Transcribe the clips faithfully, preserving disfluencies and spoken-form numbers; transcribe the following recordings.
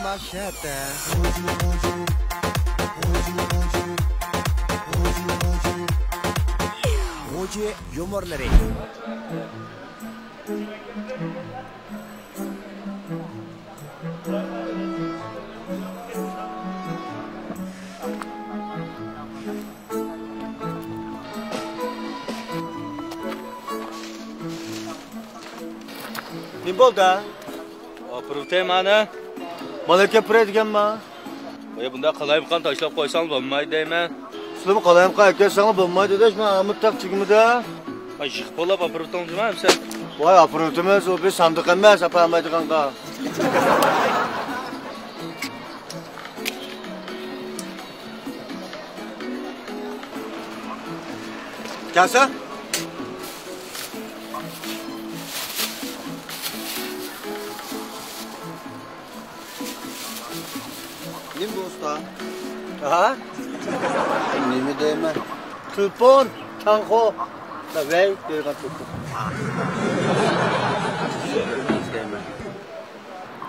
ماشاتا. غوجى يۇمۇرلىرى. نېمە بولدى؟ ئاپىرىۋېتەي مانا. مانا ئەكەپ بېرەي دېگەنما. ۋاي، بۇنداق قالايمىقان تاشلاپ قويساڭ بولمايدۇ دەيمەن. سىلىمۇ قالايمىقان ئەكەلسەڭلار بولمايدۇ دەش، مەن ئامۇت تاق چىگمىدە. ۋاي، يىغىپ قوللاپ ئاپىرىۋېتىڭ جۇما ئەمسە. ۋاي، ئاپىرىۋېتىمىز، ئۇ بىر ساندۇق ئەمەس، ئاپارمايدىغانغا. كەلسە. نېمە بۇ ئۇستا؟ ھا؟ نېمە دەيمەن؟ تېلېفون، تاڭخۇ. ۋەي، دەيدىغان تېلېفون.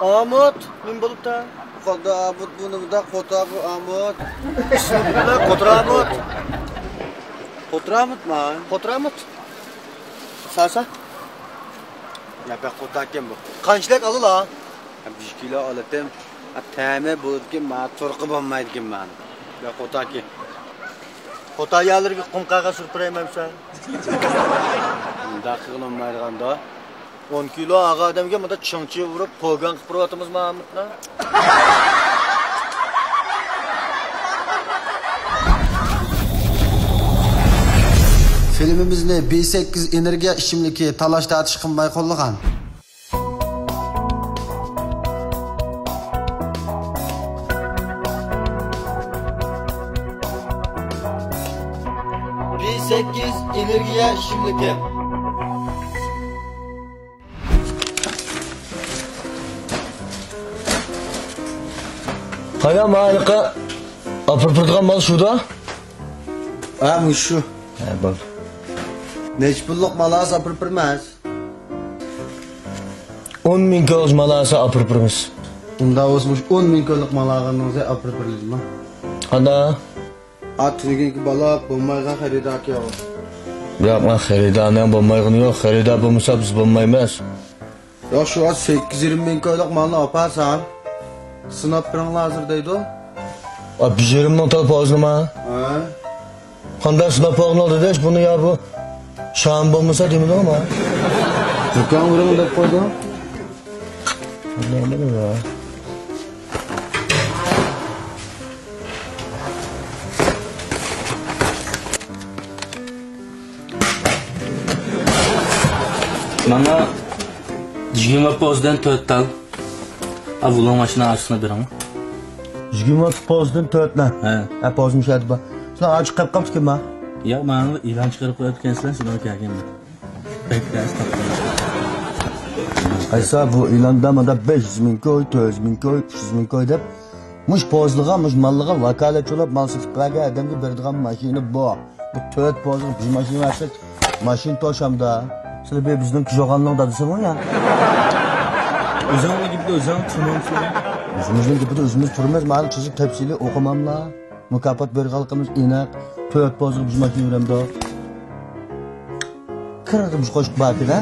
ئامۇت، نېمە بولۇپتۇ؟ قانداق ئامۇت بۇ، نېمىدە قوتا بۇ ئامۇت؟ ئىسمى بىلەن قوتۇر ئامۇت. قوتۇر ئامۇتما؟ قوتۇر ئامۇت. ساسا؟ نەپەق قوتاكەن بۇ. قانچىلىك ئالىلا؟ بىر كىلو ئالاتتىم. تەمى بولىدىكەن، ما تۇرقى بولمايدىكەن مانا. بىر قوتاكى. قوتا يەرلىرىگە قۇم قەغەز سۈرۈپ بېرەيمەن سەن. ئۇنداق قىلالمايدىغاندا. ئون كىلو ئاغا ئادەمگە مۇنداق چىڭچى ئۇرۇپ، پوگان قىلىپ بېرىۋاتىمىزمۇ ھەممىنى. فىلىمىمىزنى بى سەككىز ئېنېرگىيە ئىچىملىكى تالاش-تارتىش قىلماي قوللىغان. بى سەككىز ئېنېرگىيە ئىچىملىكى. قايا ماھالىقى ئاپىرىپ تۇرىدىغان مال شۇدا؟ ھە، مۇشۇ. ھە، بولدى. نەچچە پۇللۇق مال ئالسا ئاپىرىپ بېرىمىز؟ ئون مىڭ كويلۇق مال ئالسا ئاپىرىپ بېرىمىز. ئۇنداق بولسا مۇشۇ ئون مىڭ كويلۇق مال ئالغىنىڭىزنى ئاپىرىپ بېرىلىدىما؟ قانداق؟ ئا، تۈنۈگۈنكى بالا بولمايدىغان خېرىداركەن ئۇ. ياق، مەن خېرىدارنىڭ بولمايدىغىنى يوق. خېرىدار بولمىسا بىز بولمايمىز. ياق، شۇ ئاز سەككىز يېرىم مىڭ كويلۇق مالنى ئاپارسام، سىناپ بېرىڭلار ھازىر دەيدۇ. ئا، بىر يېرىم مىڭ تال پوزنىما؟ ھە. قانداق سىناپ باققىنىڭ دېدى، بۇنى يا بۇ شام بولمىسا دېمىدىڭما؟ دۇكان بېرىڭ دەپ قويدۇم. نېمە دېدى؟ مانا يىگىرمە پوزدىن تۆت تال. ئا، بۇلۇڭ ماشىنا ئارىسىنى بېرىڭ. يىگىرمە پوزدىن تۆت تال. ھە. ھە، پوز مۇشۇ يەردە بار. سىلەر ئاچىق قېلىپ قاپتىكەنما؟ ياق، مانا ئېلان چىقىرىپ قويۇپتىكەنسىلەر، شۇنىڭغا كەلگەنمەن. قايسا بۇ ئېلاندا مانا بەش يۈز مىڭ كوي، تۆت يۈز مىڭ كوي، ئۈچ يۈز مىڭ كوي دەپ، مۇش پوزلىغا، مۇش ماللىغا ۋاكالەتچى بولۇپ مال سېتىپ بەرگەن ئادەمگە بېرىدىغان ماشىنا بۇ. بۇ تۆت پوزغا بىر ماشىنا بەرسەك، ماشىنا توشامدا. سىلەر بىر بىزنىڭ كىژوغاننىڭ دادىسىمۇ يا؟ ئۆزۈڭنىڭ گېپىدە ئۆزۈڭ تۇرمامسەن. ئۆزىمىزنىڭ گېپىدە ئۆزىمىز تۇرىمىز، مانا تۈزۈك تەپسىلىي ئوقۇماملا. مۇكاپات بېرىدىغانلىقىمىز ئېنىق. تۆت پوزغا بىر ماشىنا بېرەمدۇ؟ كىرىدىمىز قوشۇق باركىدە.